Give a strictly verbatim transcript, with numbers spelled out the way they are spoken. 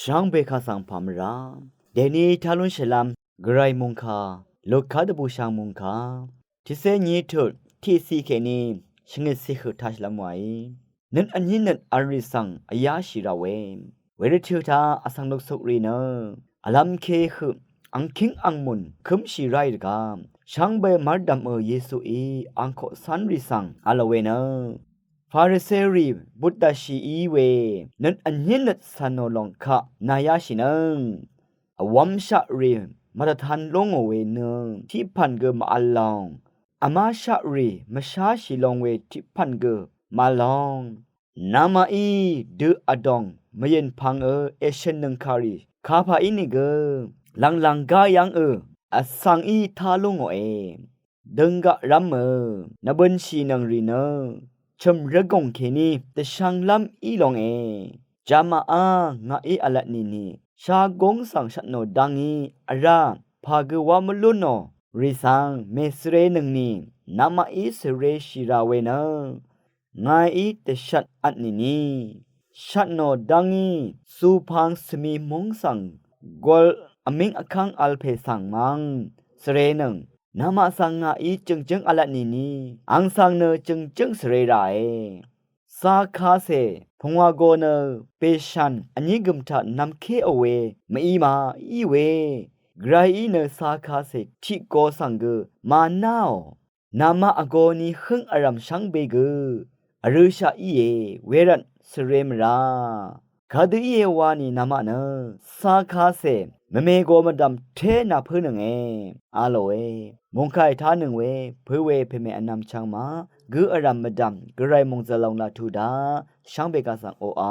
Shvngbe kaq svng pà mvrá dèní tá lúnshìlv́m Gvray mungkà Luka dvbùshv̀ng mungkà tiqcé nyí tut tiqciq kèní shvngøt ciq høq tashìlv́m waí nøt vní nøt v̄l rì svng vyáshì rá we. Wervt tø taq vsvng luksuk rì nø vlv́m ke høq angkíng angmùn kømshì ráì rvgaq shvngbe mvrdv̀mø Yesuí angkoq cv́nrì svng v̄l we nø Fariserì but dvshì í we nøt vní nøt cv̀nò lòng kaq nàyáshì nøng vwv́mshaq rì mvdvtan lúngò we nø tiqpv̀n gø màvl lòng, vmáshaq rì mvsháshì long we tiqpv̀n gø màvl lòng. Namaqí dø vdòng mvyø̀n pvngø èshø̀nnøng kàrì kapà ínìgø lv̀nglv̀ng gá yv́ngø vsvngí tá lúngòe. Dønggaq rv́mø nvbønshìnøng rì nø chø̀m rvgùng kèní dvshvnglv́m í longe. Jamaá ngàí v̄lvt nìni shagúng svng shvtnò dv́ngí vrá pà gø wá mvlúnò rì svng mèsvrenøngni namaqí svreshì rá we nø ngàí dvshvt vt nìni shvtnò dv́ngí zupang svmi múng svng gol vmíng vkv́ng vl pè svng mv́ng svrenøng. Namaq svng ngàí jø̀ngjǿng v̄lvt nìni ang svng nø jø̀ngjǿng svre ràe. Zakacè pungwà go nø bèshàn vní gø̀m taq nvmkéò we mví ma í we. Gvrayí nø Zakacè tiq go svng gø mànáò. Namaq vgō ni hǿng vrv̀m shvngbe gø vrø̄shaq íe, wervt svre mvrá. Kadø íe wani namaq nø Zakacè mvme go mvdv̀m té nàpǿnønge a lòe. Mungkàì tánøng we pø̄ we pèmè vnvm chvng ma gø vrv̀m mvdv̀m Gvray mòngzø̀l lòng laq tuq daq shvngbe kaq svng oqà